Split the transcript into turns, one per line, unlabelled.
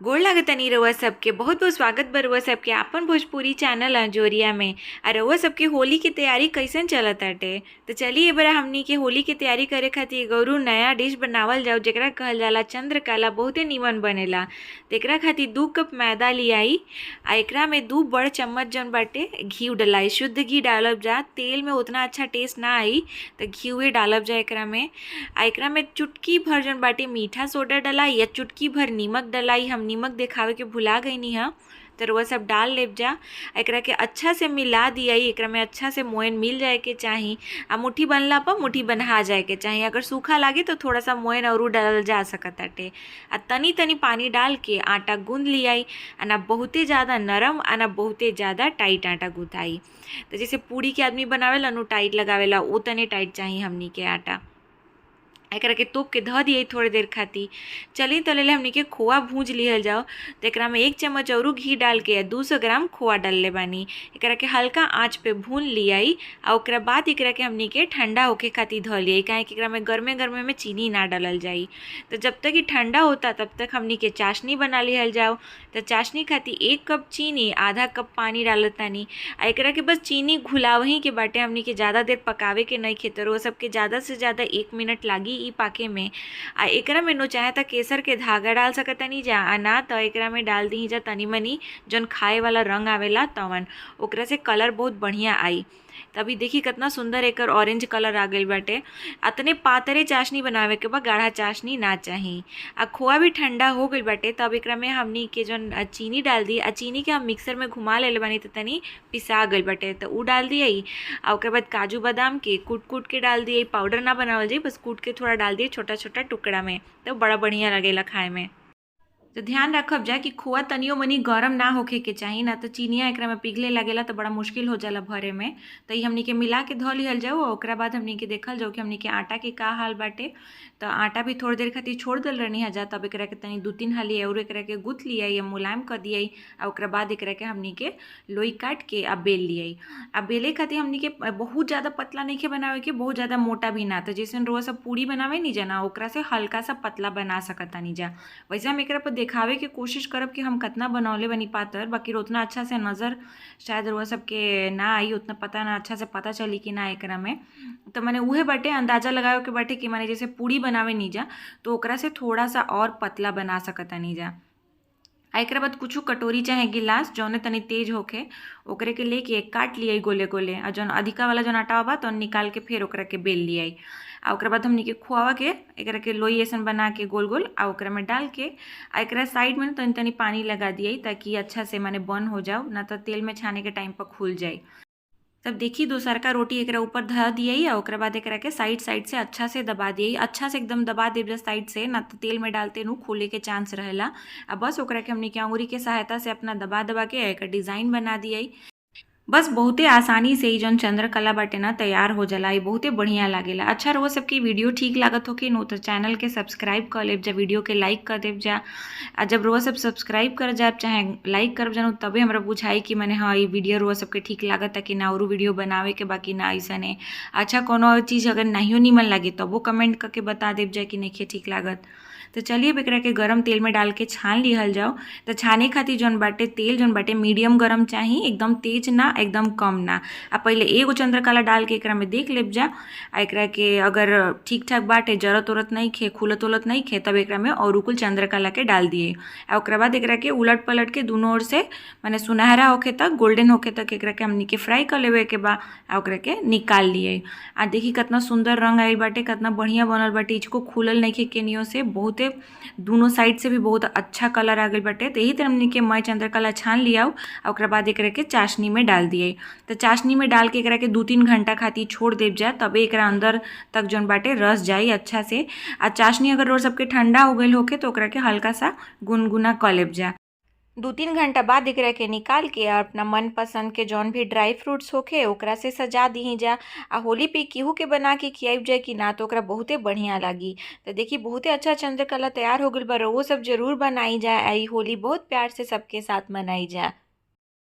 गोड़ लागतानी रउआ सबके। बहुत बहुत स्वागत बा रउआ सबके आपन भोजपुरी चैनल अंजोरिया में। आ रउआ सबके होली के तैयारी कइसन चलताटे? तो चलिए ए बेरा हमनी के होली के तैयारी करे खातिर एगो अउरू नया डिश बनावल जाव जेकरा कहल जाला चंद्रकला। बहुते निमन बनेला। त एकरा खातिर 2 कप मैदा लियाई आ एकरा में 2 बड़ चम्मच जौन बाटे घी डलाई। शुद्ध घी डालब जा, तेल में उतना अच्छा टेस्ट ना आई त घीवे डालब जा एकरा में। आ एकरा में चुटकी भर जौन बाटे मीठा सोडा डलाई या चुटकी भर नीमक डलाई। हम नीमक देखावे के भुला गईनी ह, त रउआ सब डाल लेब जा। एकरा के अच्छा से मिला दियाई, एकरा में अच्छा से मोयन मिल जाए के चाही। आ मुट्ठी बनला पर मुट्ठी बन्हा जाए के चाही। अगर सूखा लागे तो थोड़ा सा मोयन औरू डालल जा सकताटे। आ तनी तनी पानी डाल के आटा गूंद लियाई। आ ना बहुते ज़्यादा नरम आ ना बहुते ज़्यादा टाइट आटा गुथाई। त जैसे पूड़ी के आदमी बनावेला नु टाइट लगावेला, ओ तने टाइट चाही हमनी के आटा। एकरा के तोप के धऽ दियै थोड़े देर खातिर। चली तलेले हमनी के खोआ भूज लिहल जाओ। त एकरा में 1 चम्मच औरू घी डाल के 200 ग्राम खोआ डालले बानी। एकरा के हल्का आंच पे भून लियाई आ ओकरा बाद एकरा के हमनी के ठंडा होखे खातिर धऽ लियाई, काहे कि एकरा में गर्मे गर्मे में चीनी ना डालल जाई। त जब तक ई ठंडा होता तब तक हमनी के चाशनी बना लिहल जाओ। त चाशनी खातिर 1 कप चीनी आधा कप पानी डालतानी। आ एकरा के बस चीनी घुलावही के बाटे, हमनी के ज़्यादा देर पकावे के नइखे। त रउआ सबके ज़्यादा से ज़्यादा 1 मिनट लागी ई पाके में। आ एकरा में नो चाहे त केसर के धागा डाल सकतानी जा, आ ना त एकरा में डाल दीही जा तनी मनी जौन खाए वाला रंग आवेला तवन, ओकरा से कलर बहुत बढ़िया आई। तभी देखी कितना सुंदर एकर ऑरेंज कलर आ गइल बाटे। अतने पातरे चाशनी बनावे के बा, गाढ़ा चाशनी ना चाही। आ खोआ भी ठंडा हो गइल बाटे। तब एकरा में हमनी के जौन चीनी डाल दी। आ चीनी के हम मिक्सर में घुमा लेले बानी त तनी पिसा गइल बाटे, त उ डाल दियई। आ ओकरा बाद काजू बादाम के कूट कूट के डाल दियई। पाउडर ना बनावल जाई, बस कूट के थोड़ा डाल दिए छोटा छोटा टुकड़ा में, तो बड़ा बढ़िया लगेला खाए में। तो ध्यान रखब जा कि खोआ तनियो मनी गरम ना होखे के चाही, ना तो चीनिया एकरा में पिघले लगेला तो बड़ा मुश्किल हो जाला भरे में। तो ई हमनी के मिला के धऽ लिहल जाओ। ओकरा बाद हमनी के देखल जाओ कि हमनी के आटा के का हाल बाटे। तो आटा भी थोड़ी देर खातिर छोड़ देल रहनी है जा, तब एकरा के तनी 2-3 हाली और एकरा के गुथ लियाई, मुलायम कर दियाई। आ ओकरा बाद एकरा के हमनी के लोई काट के आ बेल लियाई। आ बेले खातिर हमनी के बहुत ज़्यादा पतला नइखे बनावे के, बहुत ज़्यादा मोटा भी ना। तो जैसे रउआ सब पूड़ी बनावे नी जा ना, ओकरा से हल्का सा पतला बना सकतानी जा। वैसे हम एकरा पर देखावे के कोशिश करब कि हम कतना बनौले बनी पातर, बाकी उतना अच्छा से नज़र शायद रउआ सबके ना आई, उतना पता ना अच्छा से पता चली कि ना एकरा में। तो मैंने उहे बाटे अंदाज़ा लगावे के बाटे कि माने जैसे पूड़ी बनावे नी जा तो ओकरा से थोड़ा सा और पतला बना सकतानी जा। आ एकरा बाद कुछ कटोरी चाहे गिलास जौने तनी तेज होखे ओकरे के लेके काट लियाई गोले गोले। आ जौन अधिका वाला जौन आटा बा तौन निकाल के फिर ओकरा के बेल लियाई। आ ओकरा बाद हमनी के खोआवा के एकरा के लोई ऐसन बना के गोल गोल आ ओकरा में डाल के आ एकरा साइड में तनी तनी पानी लगा दियाई ताकि अच्छा से माने बंद हो जाओ, ना तो तेल में छाने के टाइम पर खुल जाई। तब देखी दोसरका रोटी एकरा ऊपर धऽ दियाई आ ओकरा बाद एकरा के साइड साइड से अच्छा से दबा दियाई। अच्छा से एकदम दबा देब साइड से, ना तो तेल में डालते नु खोले के चांस रहेला। आ बस ओकरा के हमनी के अंगुरी के सहायता से अपना दबा दबा के एकर डिज़ाइन बना दियाई। बस बहुते आसानी से ई जौन चंद्रकला बाटे ना तैयार हो जाला। ई बहुते बढ़िया लागेला। अच्छा रउआ सबके वीडियो ठीक लागत होखे नो तो चैनल के सब्सक्राइब कर लेब जा, वीडियो के लाइक कर देब जा। आ जब रउआ सब सब्सक्राइब कर जाब चाहे लाइक करब जा तबे हमरा बुझाई कि माने हाँ ई वीडियो रउआ सबके ठीक लागत कि ना, औरू वीडियो बनावे के बाकी ना ऐसने। अच्छा कोनो चीज़ अगर नाहियो निमन लागे तबो कमेंट करके बता देब जा कि नइखे ठीक लागत। तो चलिए अब एकरा के गरम तेल में डाल के छान लिहल जाओ। तो छाने खातिर जौन बाटे तेल जौन बाटे मीडियम गरम चाही, एकदम तेज ना एकदम कम ना। आ पहले एगो चंद्रकला डाल के एकरा में देख लेब जा। आ एकरा के अगर ठीक ठाक बाटे, जरत उरत नहीं खे, खुलत उलत नहीं खे, तब एकरा में और कुल चंद्रकला के डाल दिए। आ ओकरा बाद एकरा के उलट पलट के दोनों ओर से माने सुनहरा होखे तक, गोल्डन होखे तक एकरा के हमनी के फ्राई कर लेवे के बा। आ ओकरा के निकाल लिए। आ देखी कितना सुंदर रंग आइल बाटे, कितना बढ़िया बनल बाटे। इचको खुलल नहीं खे केनियो से, बहुते दोनों साइड से भी बहुत अच्छा कलर आ गइल बाटे। तो यही तरह हमनी के मय चंद्रकला छान लियाओ। ओकरा बाद एकरा के चाशनी में डाल दिए। तो चाशनी में डाल के एकरा के 2-3 घंटा खातिर छोड़ देब जा, तबे एकरा अंदर तक जौन बाटे रस जाई अच्छा से। आ चाशनी अगर रोज सबके ठंडा हो गइल होखे तो ओकरा के हल्का सा गुनगुना क लेब जा। 2-3 घंटा बाद एकरा के निकाल के और अपना मनपसंद के जौन भी ड्राई फ्रूट्स होखे ओकरा से सजा दीही जा। आ होली पे केहू के बना के खियाइब जाए कि ना तो ओकरा बहुते बढ़िया लागी। तो देखी बहुते अच्छा चंद्रकला तैयार हो गइल बा। रउओ सब जरूर बनाई जा। आई होली बहुत प्यार से सबके साथ मनाई जा।